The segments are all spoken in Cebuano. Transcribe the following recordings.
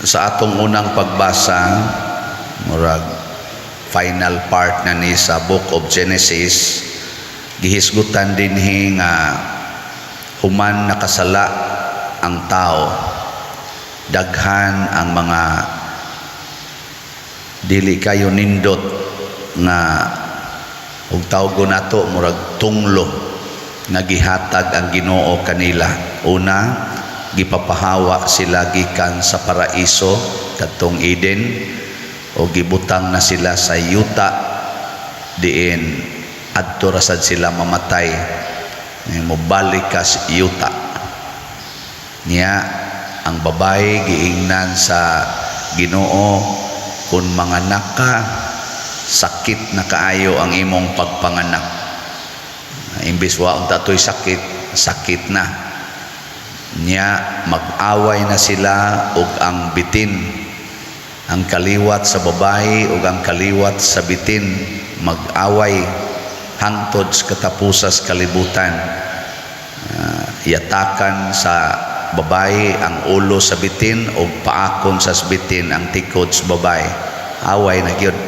Sa atong unang pagbasa, murag final part na ni sa Book of Genesis, gihisgutan dinhi nga human nakasala ang tao, daghan ang mga dili kayo nindot nga ug tawgon nato murag tunglo nga gihatag ang Ginoo kanila. Una, gipapahawa sila gikan sa paraiso, kadtong Eden, o gibutang na sila sa yuta diin adto ra sad sila mamatay. Mobalik ka sa yuta. Niya ang babae, giingnan sa Ginoo, "Kung manganak ka, sakit na kaayo ang imong pagpanganak." Imbis wa unta to'y sakit, sakit na niya. Mag-away na sila ug ang bitin, ang kaliwat sa babae ug ang kaliwat sa bitin, mag-away hangtod sa katapusas kalibutan. Yatakan sa babae ang ulo sa bitin o paakon sa bitin ang tikod sa babae. Away na gyud.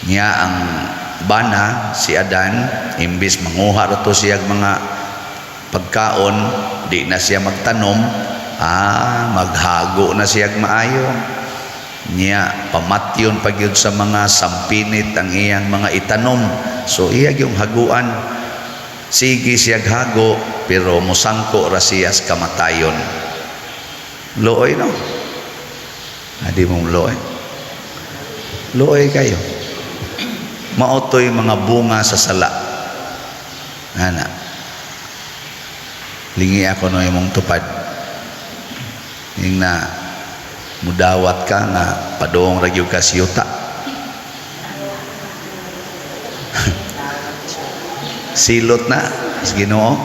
Niya ang bana, si Adan, imbis manguha ra to siya mga pagkaon, di na siya magtanom, maghago na siya maayo. Niya pamatyon pa gyud sa mga sampinit ang iyang mga itanom, so iya yung haguan. Sige siya hago, pero musangko ra siya sa kamatayon. Luoy, no? Adi mong luoy. Luoy kayo. Mao to'y mga bunga sa sala. Ana, lingi ako no imong tupad. Ing na mudawat ka nga padung ra gyud ka sa yuta. Silot na sa Ginoo.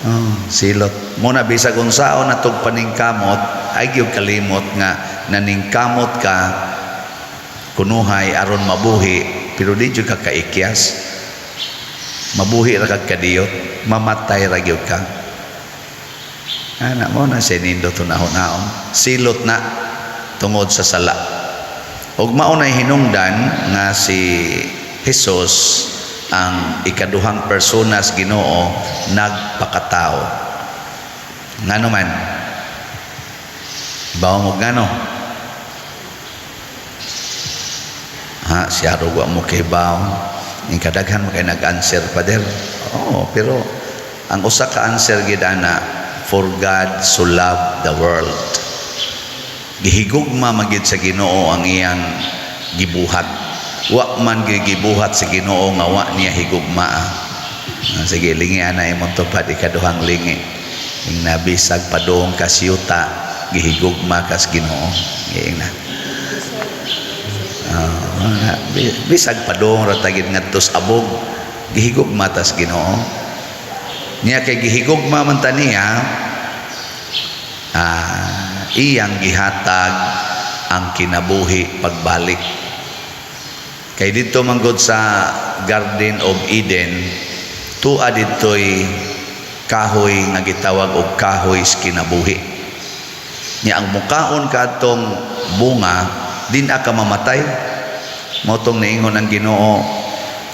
Oh, silot. Muna bisag unsaon natog paningkamot, ay gyud kalimot nga naningkamot ka kunuhay aron mabuhi, pero di jud ka kaikyas. Mabuhi ra kag kadiyot, mamatay ra gyud ka. Ana mo na sa nindot hunahon. Silot na tungod sa sala. Ug mao nay hinungdan nga si Jesus, ang ikaduhang persona sa Ginoo, nagpakatao. Ngano man? Bawo mo ngano? Ha, siya wa mo kay bawo. Ing kadaghan mo kay nag-answer, pader. Oo, pero ang usa ka answer gid ana, for God so loved the world. Gihigugma magid sa Ginoo ang iyang gibuhat. Wa man gibuhat sa Ginoo nga wa niya higugma. Ah, sige, lingi ana imong tupad, ikaduhang lingi. Ing nabisag padung ka siyuta, gihigugma kas Ginoo. Giing na. Ah, bisag padung ra tagid ngadto sa abog, gihigugma tas Ginoo. Niya kay gihigugma man ta niya, iyang gihatag ang kinabuhi pagbalik. Kay didto man gud sa Garden of Eden, tua didto'y kahoy nga gitawag og kahoy sa kinabuhi. Nya ang mukaon kadtong bunga, din ka mamatay. Mao tong niingon ang Ginoo,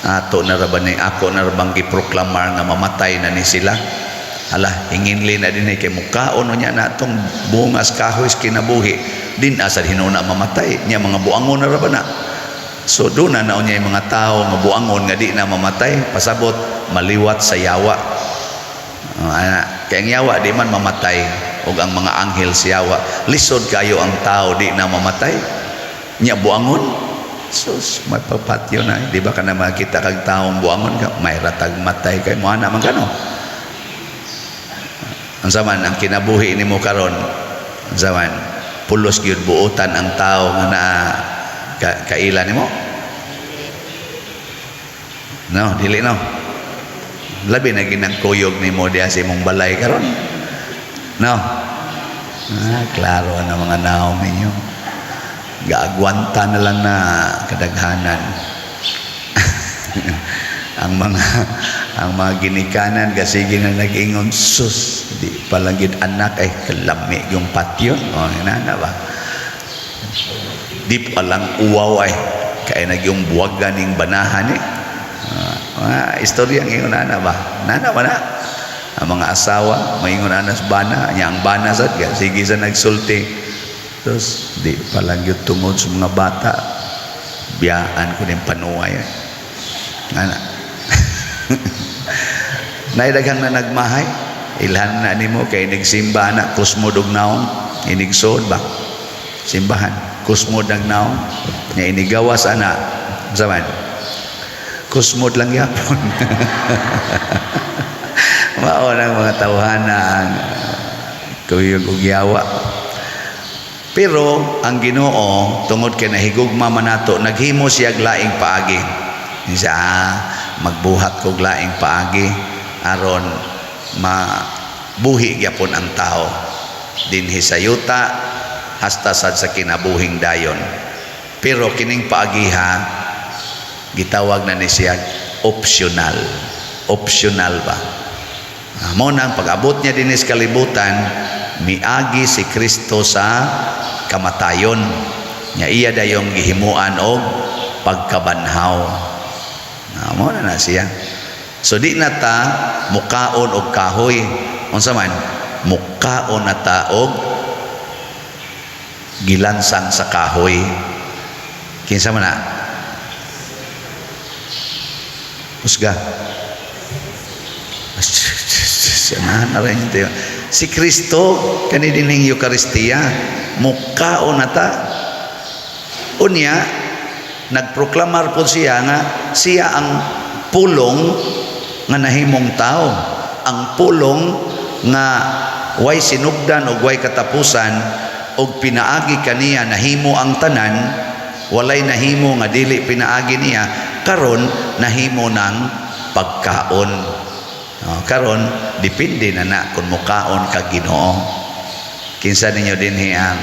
"Ato na ra ba ni, ako na ra bang giproklamar nga mamatay na ni sila? Hala, hinginli na din kay mukaon niya na atong bunga sa kahoy sa kinabuhi, din asa hinuna mamatay. Nya mga buangon na ra ba na?" So doon na naon niya yung mga tao nga buangon nga di na mamatay, pasabot maliwat sa yawa. Ana, kay ang yawa di man mamatay ug ang mga anghel sa yawa. Lisod kayo ang tao di na mamatay. Nya buangon. Sus, may papatyo na. Di ba ka na makita kag taong buangon ka, may ratag matay kay mo ana man kano. Ang zaman ang kinabuhi nimo karon, ang zaman pulos gyud buotan ang tao nga naa kaila nimo. No, dili, no. Labi na ginagkuyog nimo diha sa imong balay karon. No. Ah, klaro na mga naong ninyo. Gaagwanta na lang na kadaghanan. Ang mga Ang mga ginikanan kasige na nag-ingon, "Sus, di pa lang gid anak ay kalami yung patyon." O, inana ba? Di pa lang uwaw ay kaya nagyong buwagan ning banahan eh. Mga istorya ang ingon ana ba? Nana ba na? Ang mga asawa, maingon ana sa bana, nya ang bana sad sige sa nagsulti. Terus di pa lang gyud tungod sa mga bata, biyaan ko ning panuway. Eh. Ana. Nay daghang na nagmahay. Ilhan na nimo kay nagsimba na kusmod og naong, inigsod ba? Simbahan, kusmod ang naong, nya inigawas ana. Unsa man? Kusmod lang yapon. Mao nang mga tawhana ang kuyog ug yawa. Pero ang Ginoo, tungod kay nahigugma man nato, naghimo siya og laing paagi. Siya, magbuhat kog laing paagi aron mabuhi gyapon ang tao dinhi sa yuta hasta sad sa kinabuhing dayon. Pero kining paagiha gitawag na ni siya optional. Optional ba? Mo nang pag-abot niya dinhi sa kalibutan, miagi si Kristo sa kamatayon. Nya iya dayong gihimuan og pagkabanhaw. Mo na na siya. So di na ta mukaon og kahoy. Unsa man? Mukaon na ta og gilansang sa kahoy. Kinsa man na? Husga. Na rin ito. Si Kristo kani dinhing Eukaristiya, mukaon na ta. Unya nagproklamar po siya nga siya ang pulong nga nahimong tao, ang pulong nga way sinugdan ug way katapusan, ug pinaagi kaniya nahimo ang tanan, walay nahimo nga dili pinaagi niya. Karon nahimo ng pagkaon. Oh, karon depende na na kung mukaon ka Ginoo. Kinsa ninyo dinhi ang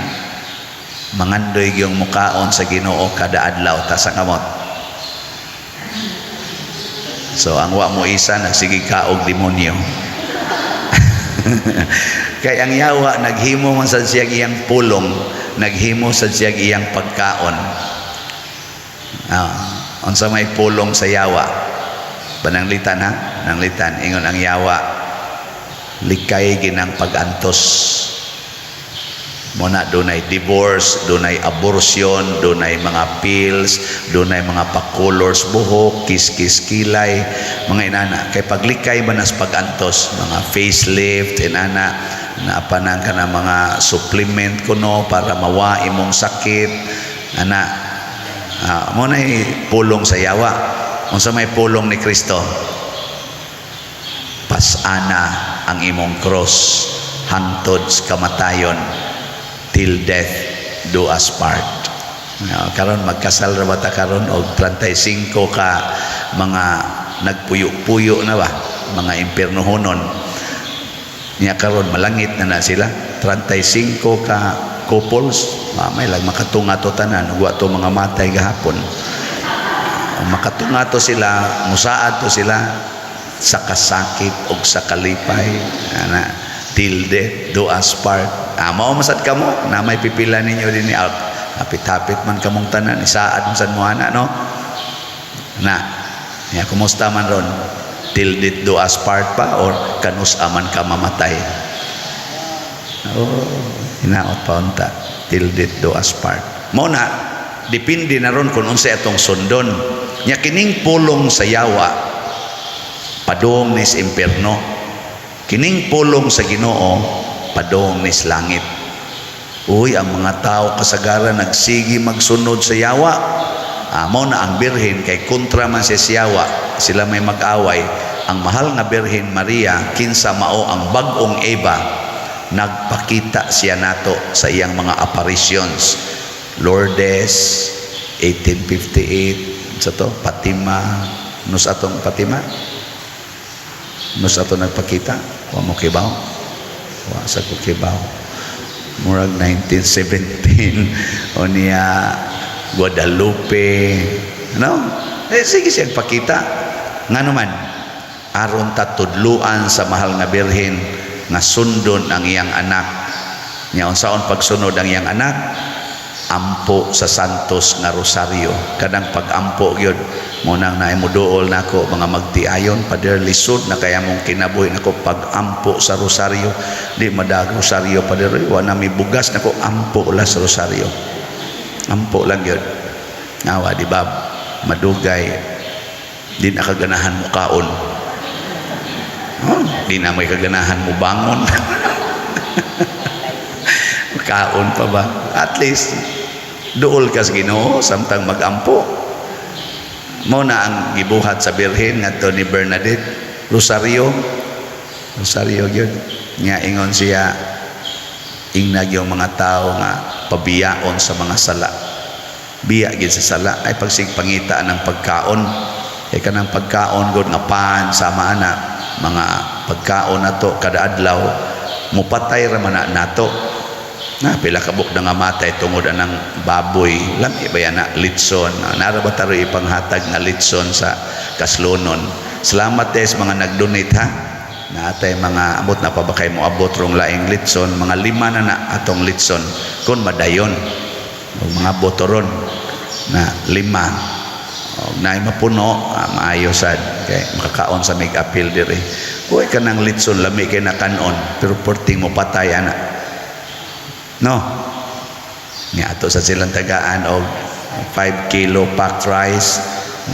mangandoy gyung mukaon sa Ginoo kada adlaw? Taas ang kamot. So ang wa mo isa, nagsige kaog demonyo. Kay ang yawa naghimo man sad siya iyang pulong, naghimo sad siya iyang pagkaon. Unsa may pulong sa yawa? Pananglitan ha, pananglitan ingon ang yawa, likay ginang pag-antos mo na. Dunay divorce, dunay abortion, dunay mga pills, dunay mga pa-colors buhok, kiss-kiss kilay, mga inana. Kay paglikay man as pag-antos, mga facelift, inana, naapanan ka na mga supplement kuno para mawa imong sakit, ana. Mo na pulong sa yawa. Unsa may pulong ni Kristo? Pasana ang imong cross hangtod sa kamatayon, till death do us part. Karon magkasal ra ba ta karon og 35 ka mga nagpuyo-puyo na ba, mga impiernohonon niya? Karon malangit na na sila, 35 ka couples. May lang makatunga to tanan ug wa to mga matay gahapon. Makatunga to sila, musaad to sila sa kasakit og sa kalipay, ana, till death do us part. Mao masad kamo na may pipila ninyo dinhi, hapit-hapit man kamong tanan, isaad man sad mo ana, no na ya. Kumusta man ron? Till death do us part pa or kanus aman ka mamatay? Oh, hinaot pa unta till death do us part. Mo na depende na ron kung unsay atong sundon. Nya kining pulong sa yawa, padung nis impierno. Kining pulong sa Ginoo, padung nis langit. Uy, ang mga tao kasagaran nagsigi magsunod sa yawa. Mo na ang birhen, kay kontra man siya sa yawa, sila may mag-away. Ang mahal nga Birhen Maria, kinsa mao ang bag-ong Eva, nagpakita siya nato sa iyang mga apparitions. Lourdes 1858 sa to, Fatima, nus atong Fatima, nus ato nagpakita. Wa mo kibaw? Wa sa ko kibaw. Murag 1917 o niya, Guadalupe, no? Eh, sige siya pakita ngano man. Aron ta tudluan sa Mahal nga Birhen nga sundon ang iyang anak. Nya unsaon pagsunod ang iyang anak? Ampo sa Santos nga Rosario. Kanang pag-ampo gyud mo nang naay moduol nako, mga magtiayon, "Pader, lisod na kaya mong kinabuhi nako pag-ampo sa Rosario. Di madag Rosario, Pader, wa na mi bugas." Nako, ampo la sa Rosario, ampo lang gyud. Awa di ba madugay di na kaganahan mo kaon? Oh, di na may kaganahan mo bangon, kaon pa ba? At least duol ka sa Ginoo samtang magampo. Mo na ang gibuhat sa Birhen ngadto ni Bernadette, Rosario, Rosario gyud. Nga ingon siya, ingnag yung mga tao nga pabiyaon sa mga sala, biya gid sa sala ay pagsigpangita ng pagkaon, kay kanang pagkaon gud nga pan sama ana mga pagkaon nato kada adlaw, mupatay ra man na nato. Na pila ka buok na nga matay tungod anang baboy. Lami ba yan na litson? Nara ba taro ipanghatag nga litson sa Kaslonon? Salamat sa mga nag-donate ha. Naatay mga abot na pa ba kay mo abot rong laing litson? Mga lima na na atong litson kun madayon o mga botoron na lima og naay mapuno, maayo sad kay makakaon sa mig apil diri. Uy, kanang litson lami kay nakanon, pero perting mo patay ana, no? Nga ato sa silang tagaan og 5 kilo packed rice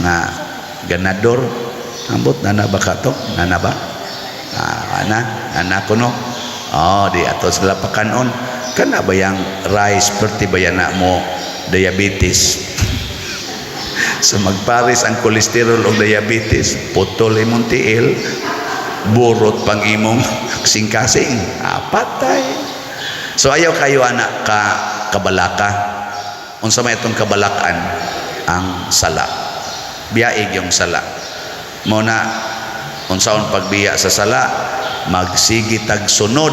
nga ganador. Ambot na na ba ka to? Nana ba? Ana, ana ko, no? Oh, di ato sila pakanon. Kana ba yang rice, perti ba yan na mo diabetes? So magpares ang kolesterol o diabetes, putol imong tiil, burot pang imong kasing-kasing. Patay. So ayaw kayo anak ka kabalaka. Unsa may itong kabalakan? Ang sala. Biyaig yung sala. Mo na unsaon pagbiya sa sala? Magsige tag sunod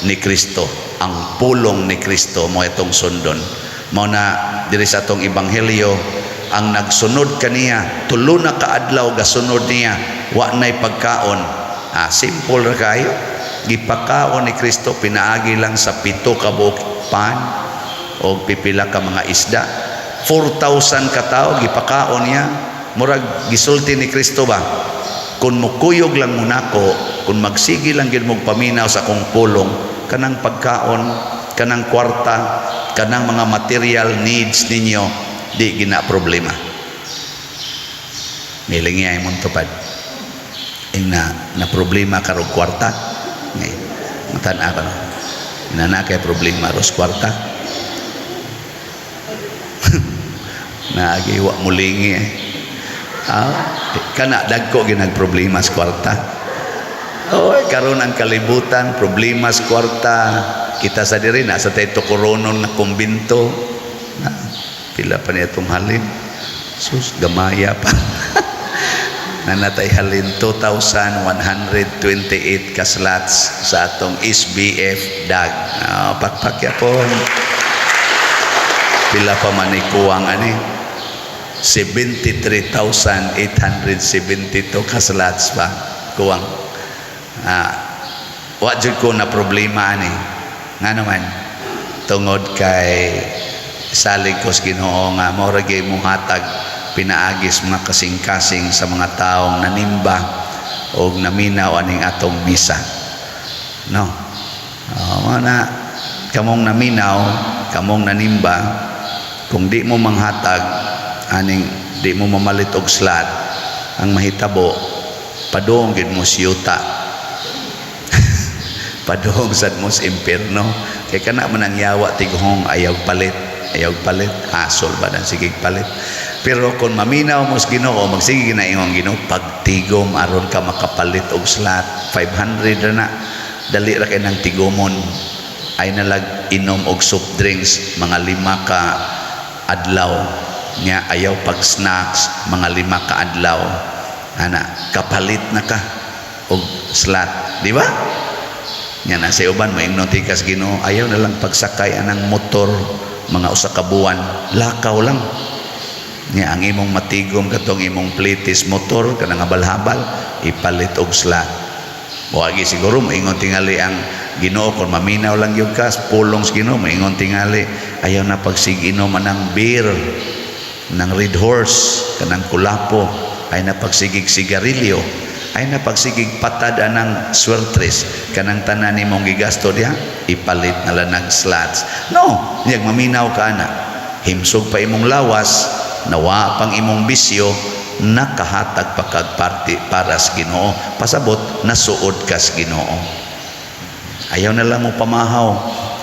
ni Kristo. Ang pulong ni Kristo mo itong sundon. Mo na diri sa atong ebanghelyo, ang nagsunod kaniya, 3 na kaadlaw gasunod niya, wa nay pagkaon. Simple ra kayo. Gipakaon ni Kristo pinaagi lang sa 7 ka buok pan o pipila ka mga isda. 4,000 ka tawo gipakaon niya. Murag gisulti ni Kristo ba? Kung mukuyog lang mo nako, kung magsige lang gyud mong paminaw sa akong pulong, kanang pagkaon, kanang kwarta, kanang mga material needs ninyo, di gina problema. Milingi ay mong tupad. Ing na, na problema karog kwarta. Ngay, matan ka no. Inana kay problema ros kwarta. Naagi wa mulingi eh. Kana dagko ginag problema sa kwarta. Oy, karon ang kalibutan problema sa kwarta. Kita sa diri na sa tayo koronon na kumbinto. Na, pila pa niya itong halin. Sus, gamaya pa. Nanatay halin 2,128 ka slots sa atong SBF DAG. Pakpak ya po. Pila pa man ni kuwang ani? 73,872 ka slots pa kuwang. Wa jud ko na problema ani. Nga naman tungod kay salig ko sa Ginoo nga mao ra gyud mohatag pinaagis mga kasing-kasing sa mga taong nanimba og naminaw aning atong misa. No. Mao na kamong naminaw, kamong nanimba, kung di mo manghatag aning di mo mamalit og slot, ang mahitabo padung gid mo siyuta. Padung sad mo sa impierno. Kay kana man ang yawa tiguhong, ayaw palit, ayaw palit, hasol ba dan sige palit. Pero kung maminaw mo sa Ginoo, magsige ginaingon Ginoo, pagtigom aron ka makapalit og slot, 500 ra na. Dali ra kay nang tigomon. Ay nalag inom og soft drinks mga 5 ka adlaw nya, ayaw pag snacks mga 5 ka adlaw ana, kapalit na ka og slot, di ba? Nya na sa uban maingnon tikas Ginoo, ayaw na lang pagsakay anang motor mga 1 ka buwan, lakaw lang. Nya ang imong matigom katong imong plitis motor kanang habal-habal, ipalit og slot. Wagi siguro moingon tingali ang Ginoo kung maminaw lang gyud ka pulong sa Ginoo, moingon tingali, ayaw na pagsiginom anang beer ng Red Horse, kanang kulapo, ay na pagsigig sigarilyo, ay na pagsigig patad anang swertres, kanang tanan nimong gigasto diha, ipalit na lang nag slots. No, niyag maminaw ka ana, himsog pa imong lawas, nawa pang imong bisyo, nakahatag pa kag parte para sa Ginoo. Pasabot, nasuod ka sa Ginoo. Ayaw na lang mo pamahaw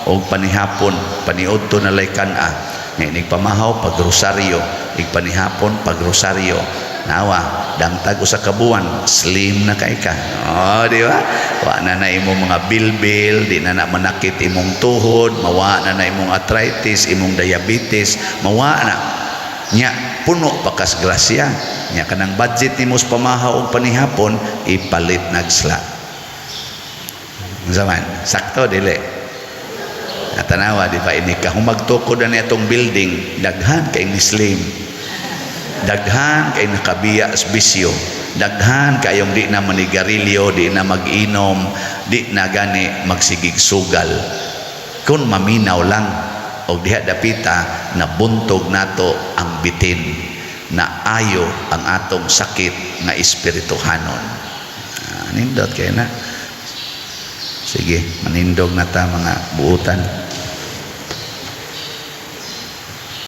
og panihapon, paniudto na lay kan-a. Nga inig pamahaw pag rosaryo, ig panihapon pag rosaryo. Nawa, dangtag usa ka buwan, slim na kay ka. Oh, di ba? Wa na na imong mga bilbil, di na na manakit imong tuhod, mawa na na imong arthritis, imong diabetes, mawa na. Nya, puno pa kas grasya. Nya kanang budget nimo sa pamahaw og panihapon, ipalit nag slot. Unsa man? Sakto dili? Natanawa, di ba, ini kahumagtukod na itong building, daghan kay ni slim. Daghan kay nakabiya sa bisyo. Daghan kayong di na manigarilyo, di na mag-inom, di na gani magsigig sugal. Kung maminaw lang og diha dapita nabuntog nato ang bitin na ayo ang atong sakit nga espirituhanon. Ah, nindot kay na. Sige, manindog na ta, mga buutan.